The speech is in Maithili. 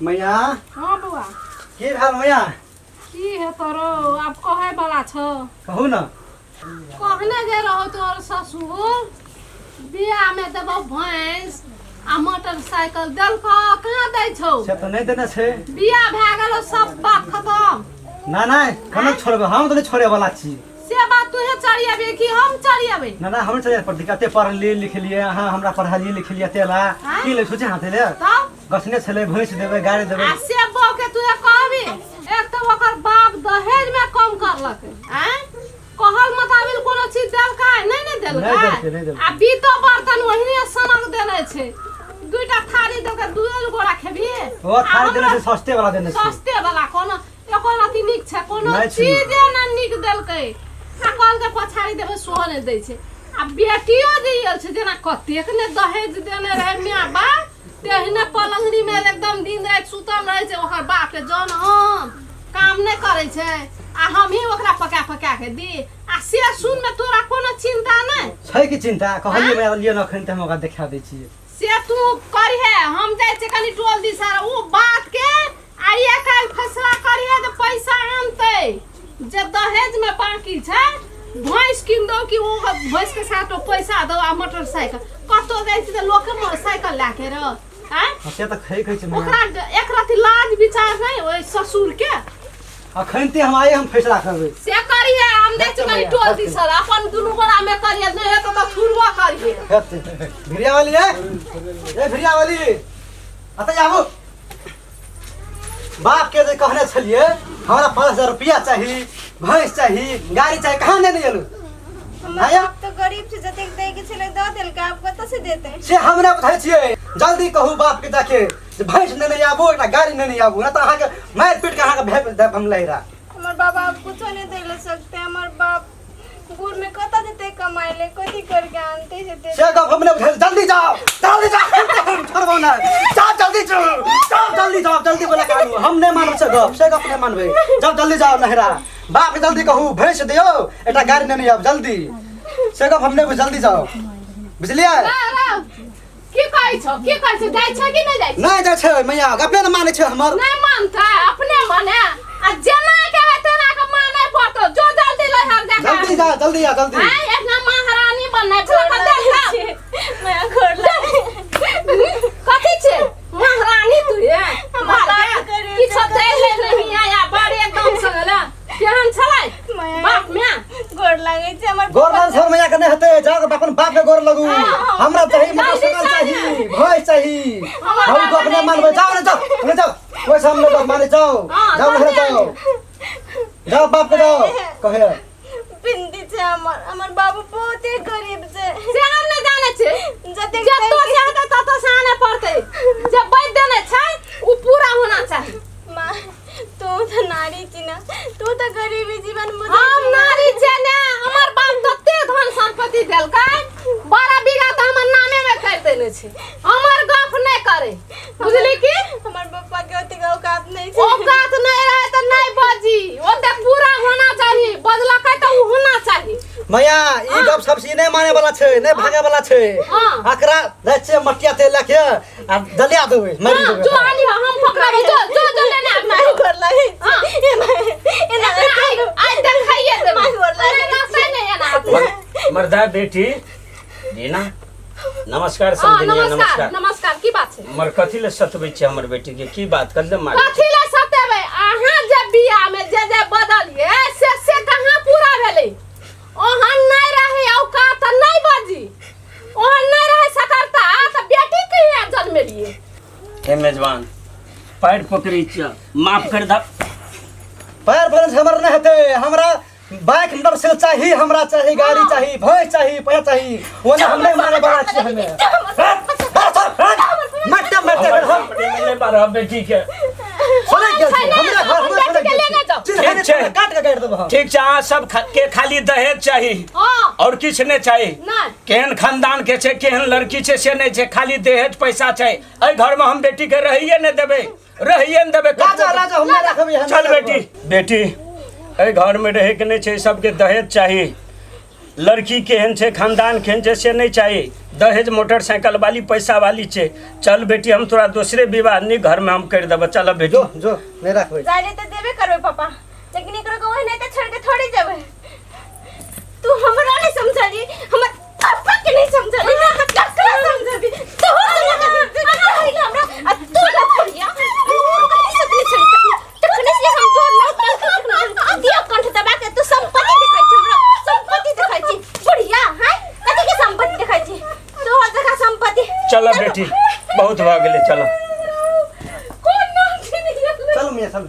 मैया। हाँ बौआ। की भेल मैया? की हेतौ रौ, आब कहै वाला छौ। कहू न। कहने जे रहौ तोहर ससुर बियाह में देबौ भैंस आ मोटरसाइकिल, देलकौ? कहाँ दै छौ? से तऽ नहि देने छै। बियाह भए गेलौ, सब बात खतम। ना ना, कोना छोड़बै, हम तऽ नहि छोड़े वाला छी। से बात तूहे चढ़िएबे कि हम चढ़िएबे? ना ना, हम चढ़े पर दिक्कते। पढ़लियै लिखलियै, अहाँ हमरा पढ़लियै लिखलियै तेला। आँय? की ले सोचे हाथे ले तब गछने छलै, भैंस देबै, गाड़ी देबै। आ से बहू के तू कहबी, एक तऽ ओकर बाप दहेज में कम करलकै, आँय, कहल मोताबिक कोनो चीज देलकै नहि ने। नहि देलकै, नहि देलकै। देलकै। आ बीतो बर्तन ओहिने सनक देने छै, दुईटा थारी देलकै, दुए गोरा खेबी। ओ थारी देने छै, सस्ते वाला देने छै। सस्ते वाला, कोनो एको रति नीक छै? कोनो नहि छै। चीजे ने नीक देलकै। आ कहलकै पछाड़ी देबै, सेहो नहि दै छै। आ बेटियो जे आयल छै, जेना कतेक ने दहेज देने रहै माय बाप, तेहने पलंगड़ी मे एकदम दिन राति सुतल रहै छै। ओकर बाप के जन हम काम नहि करै छै आ हमही ओकरा पका पका के दी, आ से सुन मे तोरा कोनो चिंता नहि छै कि चिंता? कहलियै मैया, लिअ ने एखन तऽ हम ओकरा देखा दै छियै। से तू करिहे, हम जाइ छियै कनि टोल दिस। आर ओ बात के आइए काल्हि फैसला करिहे जे पैसा आनतै जे दहेज में बाकी छै, भैंस कीन दौ कि ओ भैंस के साथ ओ पैसा दौ आ मोटरसाइकिल। कतौ जाइ छी तऽ लोके मोटरसाइकिल लए के रह, आँय? हँ, से तऽ खै खै छै मैया। ओकरा एक रति लाज विचार नहि ओहि ससुर के? अखन ते हम आए, हम फैसला करबै। से करिहे, हम जाइ छी कनि टोल दिस। अपन दुनू गोरा में करिहे, नहि हेतौ तऽ थुरबो करिहे। हेतै। भिरिया वाली, ए ए भिरिया वाली, अतऽ आबू। बाप के जे कहने छलियै हमरा 5000 रुपया चाही, भैंस चाही, गाड़ी चाही, कहाँ नेने एलू? हमर आया? बाप तऽ गरीब छै, जतेक दै के छलै दऽ देलकै, आब कतऽ से देतै? से हमरा बुझाइ छियै। जल्दी कहू बाप के जाके जे भैंस नेने आबू, एकटा गाड़ी नेने आबू, नहि तऽ अहाँके मारि पीट के अहाँके भेज देब हम लहिरा। हमर बाबा आब कुछो नहि दै लए सकतै। हमर बाप बूढ़ में कतऽ जेतै कमाइ ले, कथी करके आनतै से देतै? से गप हम नहि बुझाइ। जल्दी जाओ, जल्दी जाओ, हम छोड़बो नहि। जाओ, जल्दी जाओ, जाओ, जल्दी जाओ, जल्दी बोला के आनू। हम नहि मानब से गप, से गप नहि मानबै। जाओ, जल्दी जाओ नहिरा, बाप के जल्दी कहू भैंस दियौ, एकटा गाड़ी नेने आउ जल्दी। से गप हम नहि बुझ, जल्दी जाओ, बुझलियै? रा, रा, की कहै छौ, की कहै छौ? जाइ छै कि नहि जाइ छै? नहि जाइ छै मैया, गपे नहि मानै छै हमर। नहि मानतै अपने मने, आ जेना के है तेना के मानै पड़तौ। जो जल्दी लहर जा। जल्दी जा, जल्दी आ, जल्दी। आय एकना महारानी बननाइ छौ गोर कते लागै छी माया, गोर लागै। कथी छै महारानी तू? ये हमर बाप गरीब किछो छै, दै ले नहीं आया, बड़ एकदम से गेला। केहन छलै माया। बाप में? गोर लागै छै हमर। गोर लागल सर मैया के नहि हेतै, जाओ अपन बाप के गोर लगू। हमरा चाही मोटरसाइकिल चाही, भैंस चाही। हम गप नहि मानबै। जाओ ने, जाओ ने, जाओ, ओहिसँ हम नहि गप मानै। जाओ। हाँ, जाओ नहरा, जाओ, जाओ, बाप के जाओ कहे। बिनती छै हमर, हमर बाबू बहुते गरीब छै। से हम नहि जानै छी। जतेक जतो दै से हेतै ततो से आने पड़तै। जे बैठ देने छै ओ पूरा होना चाही। माँ, तू तऽ नारी छी ना, तू तऽ गरीबी जीवन बुझै हम छी ना। नारी छियै ने, हमर बाप तते धन संपत्ति देलकै, 12 बीघा तऽ हमर नामे में कर देने छै। हमर गप नहि करे, बुझली की? हमर पप्पा के ओतेक औकात नहि छै। औकात नहि रहे तऽ नहि बजी, ओते पूरा होना चाही। बजलकै तऽ ओ होना चाही। मैया, ई गप सब ई नहि माने वाला छै, नहि भागे वाला छै। हाँ। एकरा जाइ छियै मटिया तेल लए के आ जलिया देबै, मारि हाँ, देबै। जो आनी हम पकड़ाबै, जो जो जो लेने आबी। माय, गोर लागै हाँ। छी। ए माय, एना एकरा आइ आइ देखाइए देबै। माय, गोर लागै नहि रहतै नहि एना हाथ। मर्दा बेटी दीना, नमस्कार। हाँ, समझलियै? नमस्कार। नमस्कार। नमस्कार। की बात छै? मर कथी ले सतबै छियै हमर बेटी के? की बात कर ले मारे? कथी ले सतेबै? अहाँ जे बियाह में जे जे बदलिए से से कहाँ पूरा भेलै? ओहन नहि रहे औकात तऽ नहि बजी, ओहन नहि रहे सकरता तऽ बेटी के जन्मेलिए। हे मेजबान, पैर पकड़ै छियै, माफ कर द। पैर पकड़ने से हमर नहि हेतै। हमरा बाइक मोटरसाइकिल चाही, हमरा चाही गाड़ी चाही, भैंस चाही, पैसा चाही। ओना हम नहि माने वाला छी। हमे मरते मरते हम नहि मारब बेटी के। सुनै गेल छी हमरा घर अपन हमरा बेटी के लेने जाओ। चिन्ह ठीक छै। काट के गाड़ि देब हम। ठीक छै, अहाँ सब के खाली दहेज चाही? हाँ। और किछु नहि चाही? नहि। केहन खानदान के छै, केहन लड़की छै से नहि छै, खाली दहेज पैसा छै। एहि घर में हम बेटी के रहिए नहि देबै, रहिए नहि देबै। राजा, राजा, हम नहि राखबै, हम चल। नहि राखबै। बेटी, बेटी, एहि घर में रहै के नहि छै। सबके दहेज चाही, लड़की केहन छै, खानदान केहन छै से नहि चाही। दहेज मोटरसाइकिल वाली पैसा वाली छै। चल बेटी, हम तोरा दोसरे विवाह नीक घर में हम कर देबो। चल बेटी। जो जो, नहीं रखबै। जाय तऽ देबे करबै पापा, लेकिन एकरो के ओहिना तऽ छोड़ के थोड़ी जेबै। तू हमरा नहीं समझली, हमर पापा के नहीं समझली, त ककरा समझबी? तू समझ हमरा आ तू ना पढ़िया कहीं सकली छली तखने से हम तोर ना दिया कंठ दबा के तू संपत्ति दिखाई छी हमरा, संपत्ति दिखाई छी बुढ़िया। हैं, कथी के संपत्ति दिखाई छी तू? जगह संपत्ति। चल बेटी, बहुत भऽ गेलै, चल। कोन नाम छी? चलू मियाँ, चलू।